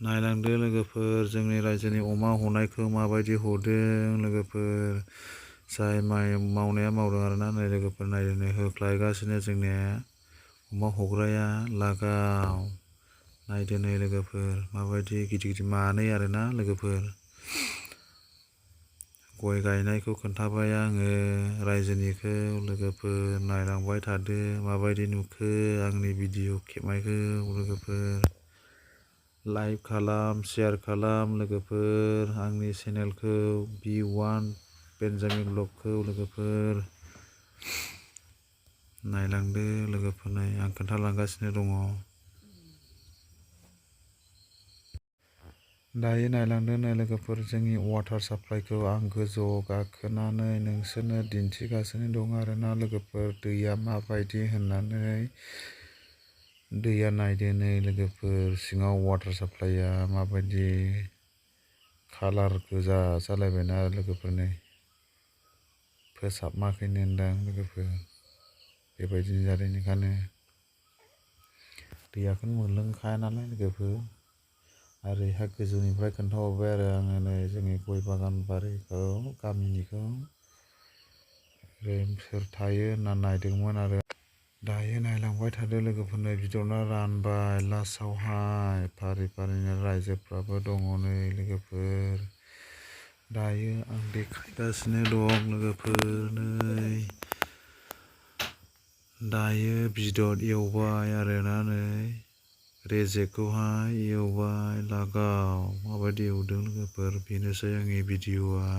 नायलांदो लोगोफोर जोंनि रायजोनि अमा हनायखौ माबायदि हदों लोगोफोर जाय मावनाया मावदों आरोना नै लोगोफोर नायदों होख्लायगासिनो जोंनिया अमा हग्राया लागाव नायदो नै लोगोफोर माबायदि गिदिर मानै आरोना लोगोफोर गय गायनायखौ खोन्थाबाय आङो रायजोनिखौ लोगोफोर नायलांबाय थादो माबायदि नुखो आंनि भिडिअ खेबनायखौ लोगोफोर लाइक खालाम शेयार खालाम लोगोफोर आंनि चेनेलखौ B1 बेन्जामिन ब्लगखौ लोगोफोर नायलांदो लोगोफोर नै आं खोन्थालांगासिनो दङ दायो नायलांदो नै लोगोफोर जोंनि वाटार साप्लाइखौ आं गोजौआव गाखोनानै नोंसोरनो दिन्थिगासिनो दं आरोना लोगोफोर दैया माबायदि होननानै दैया नायदो नै लोगोफोर सिङाव वाटार साप्लाइया माबायदि कालार गोजा जालायबायना लोगोफोर नै फोसाबमाखैनो होनदां लोगोफोर बेबायदिनो जादों ओंखायनो दैयाखौनो मोनलोंखाया नालाय लोगोफोर आरो हा गोजौनिफ्राय खोन्थाहरबाय आरो आङो नै जोंनि गय बागान बारिखौ गामिनिखौ सोर थायो होनना नायदोंमोन आरो दायो नायलांबाय थादो लोगोफोरनो भिडिअ'ना रानबाय लास्टआवहाय फारि फारिनो रायजोफ्राबो दङ नै लोगोफोर दायो आं देखायगासिनो दं लोगोफोर नै दायो भिडिअ' एवबाय आरोना नै रेजेकखौहाय एवबाय लागाव माबायदि एवदों लोगोफोर बेनोसै आंनि भिडिअ'आ